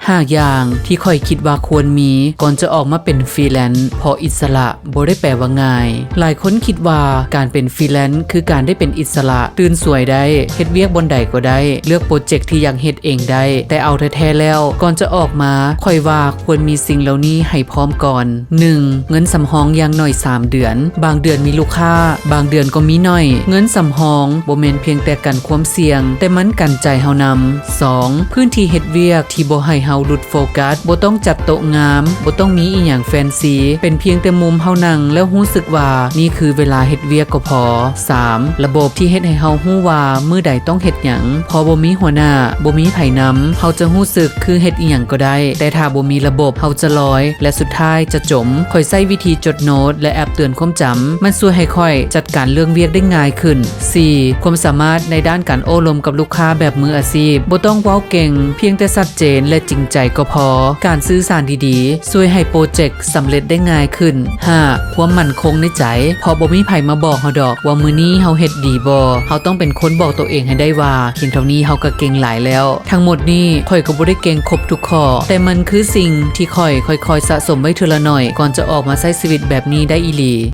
ຫ້າຢ່າງທີ່ຂ້ອຍຄິດວ່າຄວນມີ ກ່ອນຈະອອກມາເປັນຟຣີແລນ ເພາະອິດສະຫຼະບໍ່ໄດ້ແປວ່າງ່າຍ. ຫຼາຍຄົນຄິດວ່າການເປັນຟຣີແລນ ຄືການໄດ້ເປັນອິດສະຫຼະ, ຕື່ນສວຍໄດ້, ເຮັດວຽກບ່ອນໃດກໍໄດ້, ເລືອກໂປຣເຈັກທີ່ຢາກເຮັດເອງໄດ້. ແຕ່ເອົາແທ້ໆແລ້ວ, ກ່ອນຈະອອກມາ, ຂ້ອຍວ່າຄວນມີສິ່ງເຫຼົ່ານີ້ໃຫ້ພ້ອມກ່ອນ. ໜຶ່ງ ເງິນສຳຮອງຢ່າງໜ້ອຍສາມເດືອນ. ບາງເດືອນມີລູກຄ້າ, ບາງເດືອນກໍມີໜ້ອຍ. ເງິນສຳຮອງບໍ່ແມ່ນພຽງແຕ່ກັນຄວາມສ່ຽງ, ແຕ່ມັນກັນໃຈເຮົານຳ. ສອງ ພື້ນທີ່ເຮັດວຽກທີ່ບໍ່ໃຫ້ເຮົາຫຼຸດໂຟກັສ. ບໍ່ຕ້ອງຈັດໂຕະງາມ, ບໍ່ຕ້ອງມີອີ່ຫຍັງແຟນຊີ, ເປັນພຽງແຕ່ມຸມເຮົານັ່ງແລ້ວຮູ້ສຶກວ່ານີ້ຄືເວລາເຮັດວຽກກໍພໍ. ສາມ ລະບົບທີ່ເຮັດໃຫ້ເຮົາຮູ້ວ່າມື້ໃດຕ້ອງເຮັດຫຍັງ. ພໍບໍ່ມີຫົວໜ້າ, ບໍ່ມີໃຜນຳ, ເຮົາຈະຮູ້ສຶກຄືເຮັດອີ່ຫຍັງກໍໄດ້, ແຕ່ຖ້າບໍ່ມີລະບົບ, ເຮົາຈະລອຍ ແລະ ສຸດທ້າຍຈະຈົມ. ຂ້ອຍໃຊ້ວິທີຈົດໂນ້ດ ແລະ ແອັບເຕືອນຄວາມຈຳ. ມັນຊ່ວຍໃຫ້ຂ້ອຍຈັດການເລື່ອງວຽກໄດ້ງ່າຍຂຶ້ນ. ສີ່ ຄວາມສາມາດໃນດ້ານການໂອ້ລົມກັບລູກຄ້າແບບມືອາຊີບ. ບໍ່ຕ້ອງເວົ້າເກັ່ງ, ພຽງແຕ່ຊັດເຈນ ແລະ ຈິງໃຈກໍພໍ. ການສື່ສານດີໆ ຊ່ວຍໃຫ້ໂປຣເຈັກສຳເລັດໄດ້ງ່າຍຂຶ້ນ. ຫ້າ ຄວາມໝັ້ນຄົງໃນໃຈ, ເພາະບໍ່ມີໃຜມາບອກເຮົາດອກວ່າມື້ນີ້ເຮົາເຮັດດີບໍ່. ເຮົາຕ້ອງເປັນຄົນບອກໂຕເອງໃຫ້ໄດ້ວ່າ ພຽງເທົ່ານີ້ເຮົາກໍເກັ່ງຫຼາຍແລ້ວ. ທັງໝົດນີ້ຂ້ອຍກໍບໍ່ໄດ້ເກັ່ງຄົບທຸກຂໍ້, ແຕ່ມັນຄືສິ່ງທີ່ຂ້ອຍຄ່ອຍໆສະສົມໄວ້ເທື່ອລະໜ້ອຍ ກ່ອນຈະອອກມາໃຊ້ຊີວິດແບບນີ້ໄດ້ອີ່ຫຼີ.